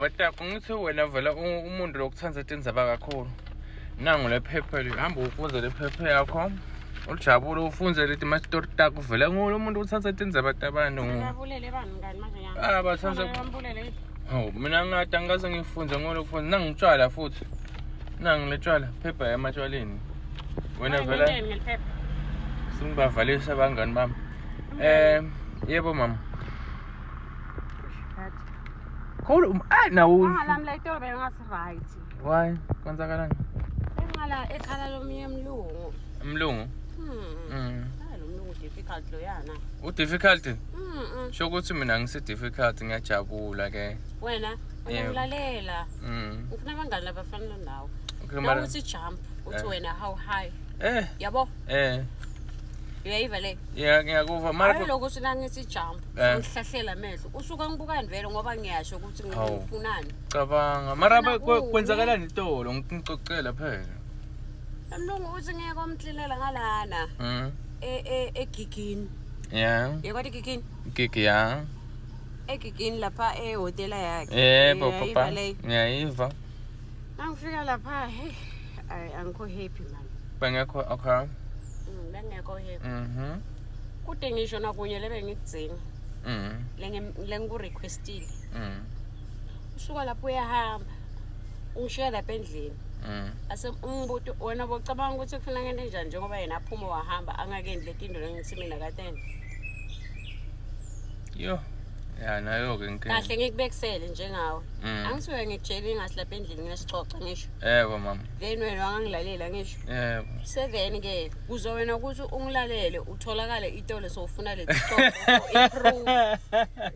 Batakho ngithi wena vele umuntu lokuthanda tindzaba kakhulu. Nangu le phepha le hamba ufunze le phepha yakho. Ujabule ufunze leti ma-story takho vele ngulo umuntu utsatsa tindzaba tabantu. Babulele bani mngani manje nyanga? Ah, batsandza- Bambulele. Hawu mina ngade angikaze ngifunze ngolo kufunza nangitshwala futhi. Nangu le tshwala phepha ematshwaleni. Wena vele ngeliphepha. singibavalisa abangani bami. Eh yebo mama. Khulu ah nawo. Angalami la itolo bengasi right. Why? Kwenzakalani? Engala ekhala lomunye mlungu. Mlungu. Hmm. Hayi lo mlungu difficult loyana. U difficult? Mhm. Sho ukuthi mina ngisi difficult ngiyajabula ke. Wena uyanglalela. Ngifuna abangani abafana nawe. Okay mara. Nawuthi jump uthi Eh. wena how high. Eh Yabo? eh Uyayiva le? yeah ngiyakuva mara Hayi lokho uthi nangithi jump Eh. ngihlahlela amehlo. Usuka ngibukani vele ngoba ngiyasho ukuthi Hawu. ngifunani. cabanga mara Ufuna kunye. kwenzakalani itolo ngicocela phela. Emlungu uthi ngeke omklinela ngalana e- e- egigini. Yeah. Yekwathi igigini? Gigi ya. Egigini lapha ehhotela yakhe. Yebo Uyayiva papa. leyo? Ngiyayiva. Nangifika lapha hey ayi angikho happy man. Bengekho okay. Bengekho happy. Kude ngisho nakunye lebe ngikudzinga. Lengiku-requestile. Usuka lapho uyahamba. Ungishiya lapha endlini. Ase umbuto wena bocabanga ukuthi kufuna ngento enjani njengoba yena aphuma wahamba angakendi letinto lengithi mina katende. Yo. Ya nayo ke inkinga. Kahle ngikubekisele njengawe. Angisuke ngikutshela ingasi lapha endlini ngiyasicoca ngisho. Yebo mama. Then wena wangangilalela ngisho. Yebo. Seven ke kuze wena ukuthi ungilalele utholakale itolo sowufuna leti coco i-proof.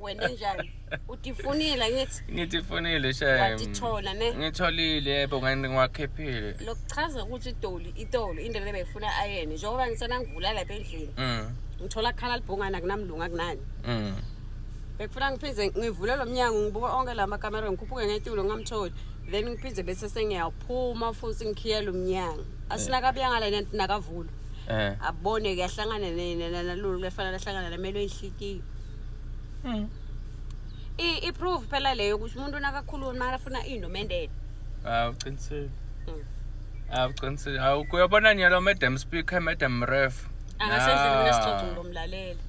Wena njani? Utifunile ngithi Ngithifunile shem. watithola ne. Ngitholile yebo ngani ngiwakhiphile. Lokuchaza ukuthi idoli itolo into le beyifuna ayene njengoba ngisena ngivula lapha endlini. Ngithola kukhala libhungana kunamlungu akunani. Bekufuna ngiphinde ngivule lo mnyango ngibuke onke la makamera ngikhuphuke ngetulo ngingamtholi. Then ngiphinde bese sengiyaphuma futhi ngikhiyela umnyango. Asinakabuya ngala nakavula. Eh. Abone ke ahlangane nalolu lefanele ahlangane namelwe inhlikiyo. I-proof phela leyo ukuthi umuntu nakakhuluma makafuna into mendele. Ah uqinisile. Ah uqinisile. Hawu kuyabona nyalo madam speaker madam ref. Angasendlini mina sixoxe ngilomlalela.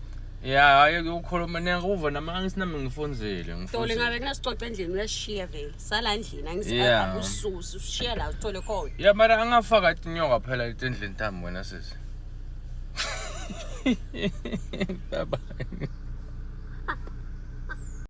Ya hayi ukhuluma niyakuva nami angisinami ngifunzile Tole ngifunzile. ngabe kunasixoxe endlini uyashiya vele. Sala endlini angisi akususi ushiya la uthole khona. Ya mara angafaka tinyoka phela etindlini tami wena sisi. Bye bye.